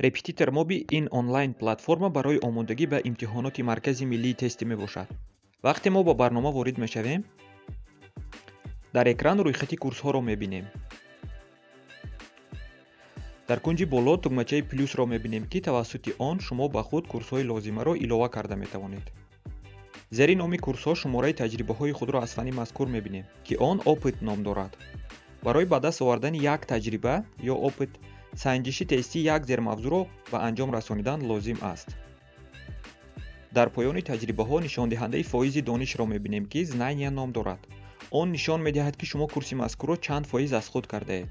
Репетитор Моби ин онлайн платформа барои омодагӣ ба имтиҳоноти Маркази миллии тестӣ мебошад. Вақте мо ба барнома ворид мешавем, дар экран рӯйхати курсҳоро мебинем. Дар кунҷи боло тугмачаи плюсро мебинем, ки тавассути он шумо ба худ курсҳои лозимаро илова карда метавонед. Зери номи курсҳо шумораи таҷрибаҳои худро аз фанни мазкур мебинем, ки он опыт ном дорад. Барои ба даст овардани як таҷриба ё опыт санҷиши тестии як зермавзӯъро ба анҷом расонидан лозим аст. Дар поёни таҷрибаҳо нишондиҳандаи фоизи донишро мебинем, ки знания ном дорад. Он нишон медиҳад, ки шумо курси мазкурро чанд фоиз аз худ кардаед.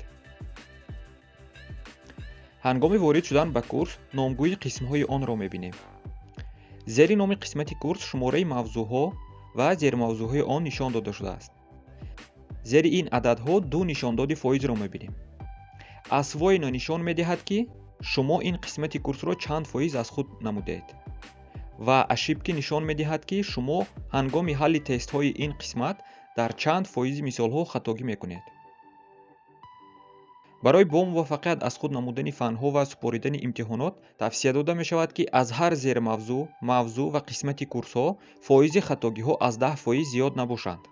Ҳангоми ворид шудан ба курс номгӯи қисмҳои онро мебинем. Зери номи қисмати курс шумораи мавзӯъҳо ва зермавзӯъҳои он нишон дода шудааст. Зери ин ададҳо ду нишондоди фоизро мебинем. Освоено нишон медиҳад, ки шумо ин қисмати курсро чанд фоиз аз худ намудед, ва ошибки нишон медиҳад, ки шумо ҳангоми ҳалли тестҳои ин қисмат дар чанд фоизи мисолҳо хатогӣ мекунед. Барои бомуваффақият аз худ намудани фанҳо ва супоридани имтиҳонот тавсия дода мешавад, ки аз ҳар зермавзӯъ, мавзӯъ ва қисмати курсҳо фоизи хатогиҳо аз 10% зиёд набошанд.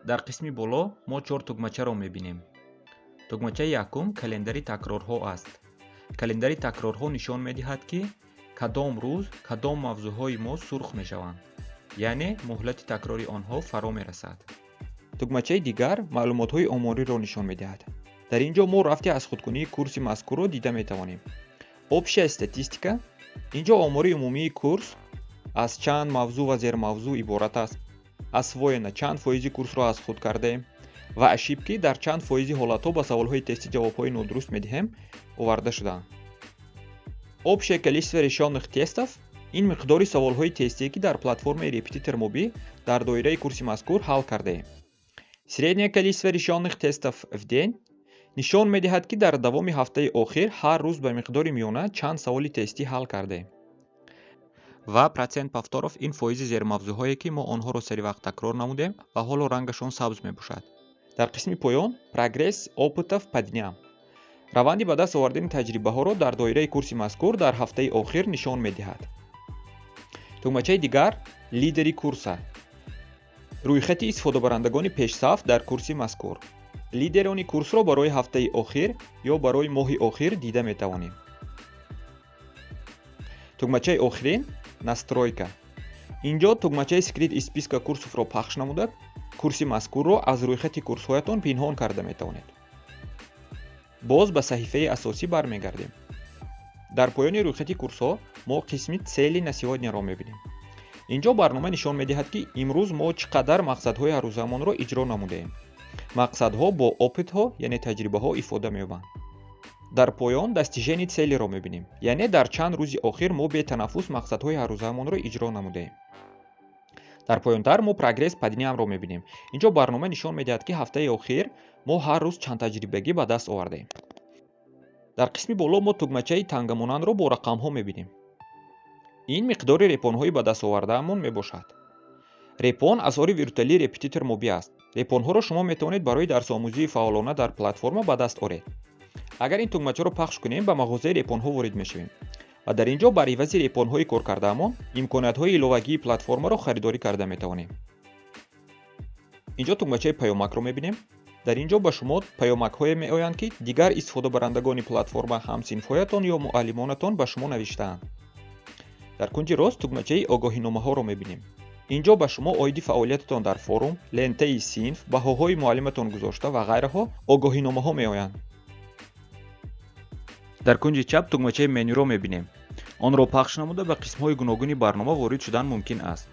Дар қисми боло мо чор тугмачаро мебинем. Тугмачаи якум календари такрорҳо аст. Календари такрорҳо нишон медиҳад, ки кадом рӯз кадом мавзӯъҳои мо сурх мешаванд, яъне муҳлати такрори онҳо фаро мерасад. Тугмачаи дигар маълумотҳои омориро нишон медиҳад. Дар ин ҷо мо рафти азхудкунии курси мазкурро дида метавонем. Общая статистика: ин ҷо омори умумии курс аз чанд мавзӯъ ва зермавзӯъ иборат аст, освоено чанд фоизи курсро аз худ кардаем ва ошибки дар чанд фоизи ҳолатҳо ба саволҳои тестӣ ҷавобҳои нодуруст медиҳем оварда шудаанд. Общее количество решенных тестов: ин миқдори саволҳои тестие, ки дар платформаи Репетитор Моби дар доираи курси мазкур ҳал кардаем. Среднее количество решенных тестов в день нишон медиҳад, ки дар давоми ҳафтаи охир ҳар рӯз ба миқдори миёна чанд саволи тестӣ ҳал кардаем. Ва процент повторов: ин фоизи зермавзӯъҳое, ки мо онҳоро саривақт такрор намудем ва ҳоло рангашон сабз мебошад. Дар қисми поён прогресс опытов по дням раванди ба даст овардани таҷрибаҳоро дар доираи курси мазкур дар ҳафтаи охир нишон медиҳад. Тугмачаи дигар лидеры курса: рӯйхати истифодабарандагони пешсаф дар курси мазкур. Лидерони курсро барои ҳафтаи охир ё барои моҳи охир дида метавонем. Тугмачаи охирин настройка. Ин ҷо тугмачаи скрыть из списка курсовро пахш намуда, курси мазкурро аз рӯйхати курсҳоятон пинҳон карда метавонед. Боз ба саҳифаи асосӣ бармегардем. Дар поёни рӯйхати курсҳо мо қисми цели на сегодняро мебинем. Ин ҷо барнома нишон медиҳад, ки имрӯз мо чӣ қадар мақсадҳои ҳаррӯзаамонро иҷро намудаем. Мақсадҳо бо опытҳо, яъне таҷрибаҳо, ифода меёбанд. Дар поён достижение целиро мебинем, яъне дар чанд рӯзи охир мо бетанаффус мақсадҳои ҳаррӯзаамонро иҷро намудаем. Дар поёнтар мо прогресс по днямро мебинем. Ин ҷо барнома нишон медиҳад, ки ҳафтаи охир мо ҳар рӯз чанд таҷрибагӣ ба даст овардаем. Дар қисми боло мо тугмачаи тангамонандро бо рақамҳо мебинем. Ин миқдори репонҳои ба даст овардаамон мебошад. Репон асъори виртуалии Репетитор Моби аст. Репонҳоро шумо метавонед барои дарсомӯзии фаъолона дар платформа ба даст оред. Агар ин тугмачаро пахш кунем, ба мағозаи репонҳо ворид мешавем ва дар ин ҷо бар ивази репонҳои коркардаамон имкониятҳои иловагии платформаро харидорӣ карда метавонем. Ин ҷо тугмачаи паёмакро мебинем. Дар ин ҷо ба шумо паёмакҳое меоянд, ки дигар истифодабарандагони платформа, ҳамсинфҳоятон ё муаллимонатон ба шумо навиштаанд. Дар кунҷи рост тугмачаи огоҳиномаҳоро мебинем. Ин ҷо ба шумо оиди фаъолиятатон дар форум, лентаи синф, баҳоҳои муаллиматон гузошта ва ғайраҳо огоҳиномаҳо меоянд. Дар кунҷи чап тугмачаи менюро мебинем. Онро пахш намуда, ба қисмҳои гуногуни барнома ворид шудан мумкин аст.